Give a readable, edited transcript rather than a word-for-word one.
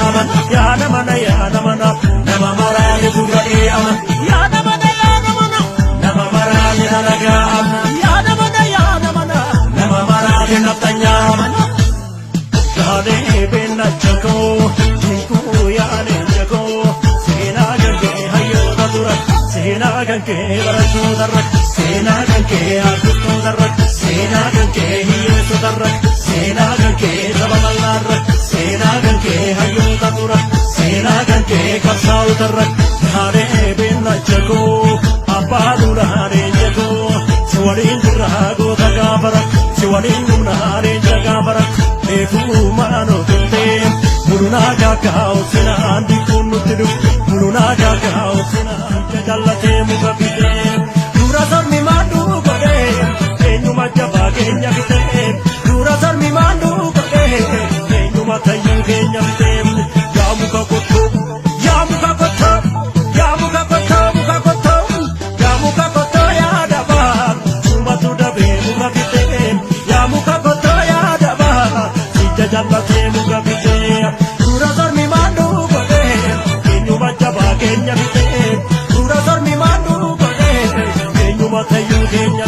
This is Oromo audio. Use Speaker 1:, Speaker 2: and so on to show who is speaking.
Speaker 1: aman. Yaa nama na yaa nama na nama maraani gurra aman. Yaa nama na yaa nama na nama maraani dalagaa aman. Yaa nama na yaa nama na nama maraani naftanyaa aman. Gaalee beena jakoo jinkuu yaalee jakoo seenaa gangee hayyoota dura seenaa gangee barachuu darra seenaa gangee argachuu darra seenaa gangee hiyyeessuu darra seenaa gangee saba bal'aarra seenaa gangee hayyoota dura seenaa gangee qabsaa'u darra. Gaalee beena jakoo abbaa duudhaalee jakoo si waliin jirra goota gaafara si waliin dhumnaalee jagaafara. Reefuu maanoo turtee mulunaa kaakaa sinaan dikuun nutti dhufu mulunaa kaakaa sinaan jajallatee muka bitee dura sarmi maanduu godhee eenyuma jabaa keenya bitee dura sarmi maanduu godhee eenyuma tayyuu keenya bitee. Yaa muka kottuu yaa muka kottuu yaa muka kottuu muka kottuu yaa muka kottuu yaa dabaa sumatu dabee muka bitee yaa muka kottuu yaa dabaa si jajallatee muka bitee dura sarmi maanduu godhee eenyuma jabaa keenya bitee dura sarmi maanduu godhee eenyuma tayyuu keenya.